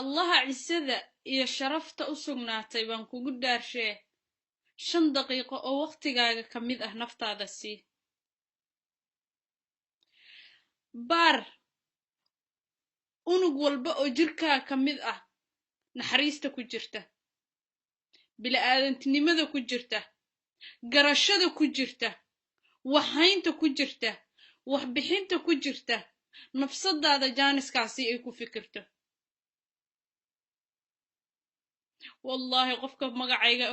Allaha cisada iyo sharafta u sugnaatay baan kugu dhaarshee, 5 daqiiqo oo waqtigaaga ka mid ah naftaada sii. Baar unug walba oo jirkaaga ka mid ah naxariista ku jirta, bini'aadantinimada ku jirta, garashada ku jirta, waxhaynta ku jirta, waxbixinta ku jirta. Nafsadaada jaaniskaasi ay ku fikirto. Wallaahi, qofka magacayga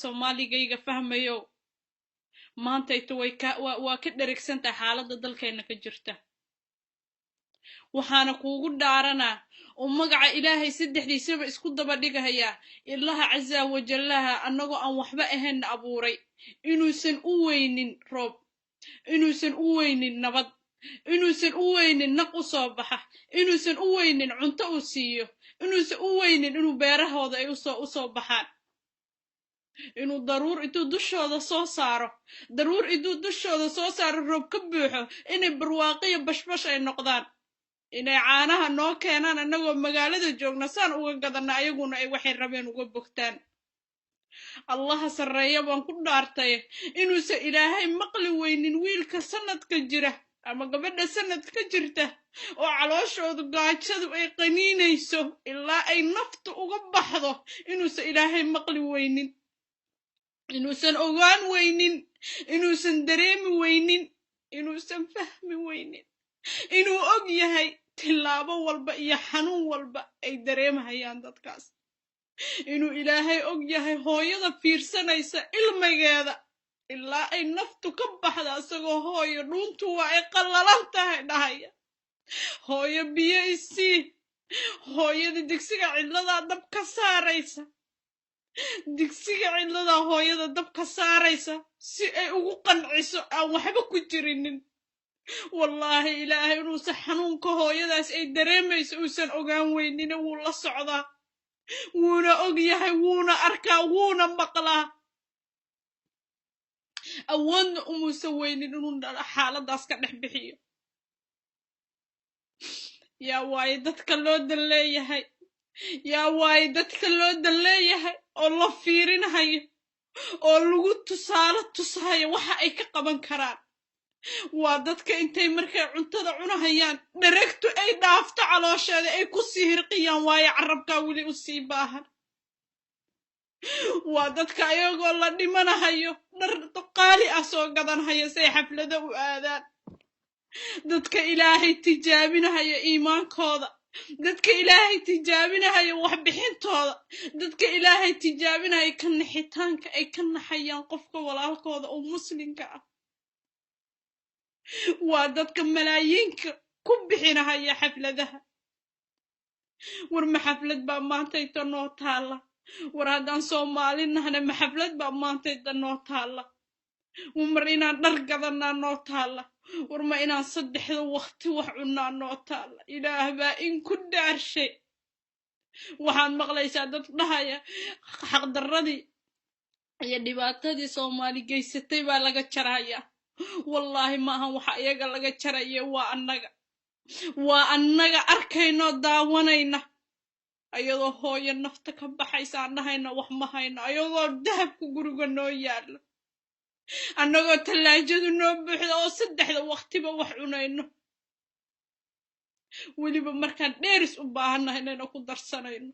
Soomaaligayga fahmayo, maantayto way ka waa ka dheregsantahay xaaladda dalkeenna ka jirta. Waxaana kuugu dhaaranaa oo magaca Ilaahay saddexdiisaba isku daba dhigahayaa, Ilaha casaa wajallaha annagoo aan waxba ahaynna abuuray, inuusan u weynin roob, inuusan u weynin nabad, inuusan u weynin naq u soo baxa, inuusan u weynin cunto uu siiyo, inuusan u weynin inuu beerahooda ay usoo baxaan, inuu daruur intuu dushooda soo saaro, daruur intuu dushooda soo saaro, roob ka buuxo, inay barwaaqiyo bashbash ay noqdaan, inay caanaha noo keenaan annagoo magaalada joogna saan uga gadanna, ayaguna ay waxay rabeen uga bogtaan. Allaha sarreeya baan ku dhaartay inuusan Ilaahay maqli weynin wiilka sanadka jira ama gabadha sanadka jirta oo calooshoodu gaajadu ay qaniinayso ilaa ay naftu uga baxdo, inuusan Ilaahay maqli weynin, inuusan ogaan weynin, inuusan dareemi weynin, inuusan fahmi weynin, inuu og yahay tillaabo walba iyo xanuun walba ay dareemahayaan dadkaas, inuu Ilaahay og yahay hooyada fiirsanaysa ilmigeeda ilaa ay naftu ka baxda, isagoo "Hooyo, dhuuntu waa ay qallalan tahay" dhahaya, "Hooyo, biyo isii." Hooyada digsiga cidladaa dab ka saaraysa, digsiga cidladaa hooyada dab ka saaraysa si ay ugu qanciso aan waxba ku jirinin. Wallaahi, Ilaahay inuusan xanuunka hooyadaas ay dareemayso uusan ogaan weynina. Wuu la socdaa, wuuna og yahay, wuuna arkaa, wuuna maqlaa. Awoodna umuusan weynin inuu xaaladaas ka dhex bixiyo. Yaa waaye dadka loo dan leeyahay? Yaa waaye dadka loo dan leeyahay oo la fiirinahayo oo lagu tusaalo tusahayo waxa ay ka qaban karaan? Waa dadka intay markay cuntada cunahayaan dheregtu ay dhaafto caloosheeda ay ku sii hirqiyaan, waayo carabkaa weli u sii baahan. Waa dadka ayagoo la dhimanahayo dhar qaali ah soo gadanhaya say xaflado u aadaan. Dadka Ilaahay tijaabinahaya iimaankooda, dadka Ilaahay tijaabinahaya waxbixintooda, dadka Ilaahay tijaabinahaya ka naxitaanka ay ka naxayaan qofka walaalkooda oo muslimka ah, waa dadka malaayiinka ku bixinahaya xafladaha. War, ma xaflad baa maantayta noo taalla? War, haddaan Soomaali nahna, ma xaflad baa maantayta noo taalla? War, inaan dhar gadanaa noo taalla? War, ma inaan saddexda waqti wax cunnaa noo taalla? Ilaah baa in ku dhaarshay. Waxaad maqlaysaa dad dhahaya xaqdarradii iyo dhibaatadii Soomaali geysatay baa laga jarayaa. Wallaahi, maahan waxa iyaga laga jaraya, waa annaga, waa annaga arkaynoo daawanayna ayadoo hooyo nafta ka baxaysa aan dhahayna wax ma hayno, ayadoo dahabka guriga noo yaallo, annagoo tallaajadu noo buuxda oo saddexda waqtiba wax cunayno, weliba markaan dheeris u baahannahay inayna ku darsanayno.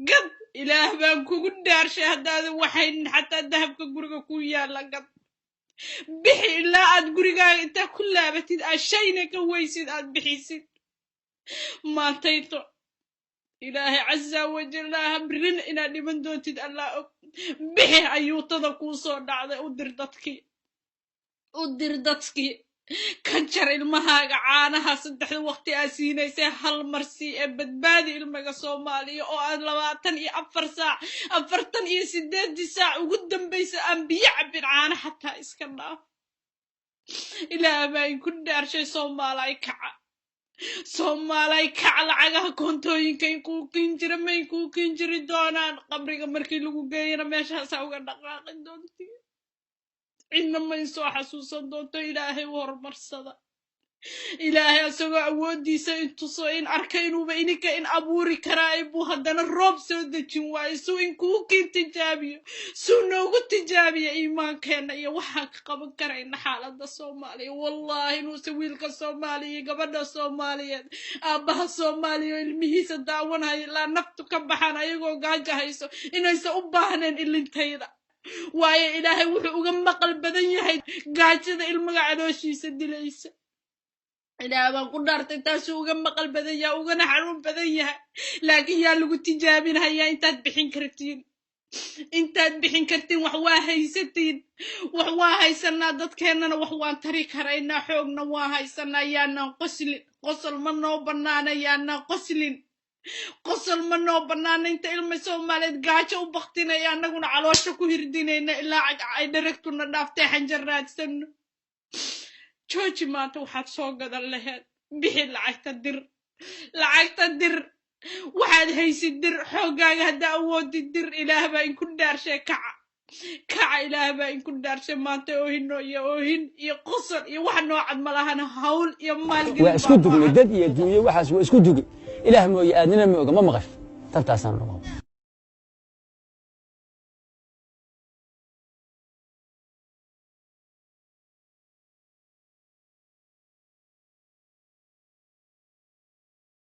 Gad, Ilaah baan kugu dhaarshay, haddaadan waxaynin xataa dahabka guriga ku yaalla gad, bixi ilaa aad gurigaaga intaa ku laabatid aad shayna ka weysid aad bixisid. Maantayto Ilaahay casaa wajallaha birrina inaad dhiman doontid Allah og. Bixi ayuutada kuu soo dhacday, u dir dadkii, u dir dadkii. Ka jar ilmahaaga caanaha saddexda waqti aad siinaysay, hal mar sii ee badbaadi ilmaga Soomaaliya oo aad 24 saac, 48-dii saac ugu dambaysa aan biyo cabbin, caana xataa iska dhaaf. Ilaah baa inku dhaarshay, Soomaalay kaca, Soomaalay kaca. Lacagaha koontooyinka inkuu kin jira ma inkuu kin jiri doonaan. Qabriga markii lagu geeyana meeshaasaa uga dhaqaaqi doontii, cidna ma insoo xasuusan doonto. Ilaahay u horumarsada. Ilaahay isagoo awooddiisa intuso in arka inuuba ininka in abuuri karaa buu haddana roob soo dejin waayo, suu inkuu kiin tijaabiyo, suu noogu tijaabiyo iimaankeenna iyo waxaan ka qaban karayna xaaladda Soomaaliya. Wallaahi inuusan wiilka Soomaaliya iyo gabadha Soomaaliyeed, aabbaha Soomaaliya oo ilmihiisa daawanaya ilaa naftu ka baxaan ayagoo gaajo hayso, inaysan u baahnayn ilintayda, waayo Ilaahay wuxuu uga maqal badan yahay gaajada ilmaga calooshiisa dilaysa. Ilaah baan ku dhaartay, taasuu uga maqal badan yahay, ugana xanuun badan yahay. Laakiin yaa lagu tijaabinhayaa? Intaad bixin kartiin, intaad bixin kartiin. Wax waa haysatiin, wax waa haysanaa, dadkeennana wax waan tari karaynaa, xoogna waa haysanaa. Yaanaan qoslin, qosol ma noo bannaana. Yaanaan qoslin, qosol ma noo bannaana. Inta ilma Soomaaliyeed gaajo u baktinaya, annaguna caloosha ku hirdinayna ilaa ay dharagtuna dhaaftay, xanjar raadsano. Jooji maanta waxaad soo gadan laheed. Bixi lacagta, dir lacagta, dir waxaad haysid, dir xooggaaga haddaa awoodid, dir. Ilaah baa inku dhaarshay, kaca, kaca. Ilaah baa inku dhaarshay, maanta oohino iyo oohin iyo qosol iyo wax noocad ma lahana, hawl iyo maalgelin. Waa isku baa dugnay noocan. Dad iyo duunyo waxaas waa isku dugay. Ilaah mooye aadnina ma oga, ma maqasho tabtaasaan noqon.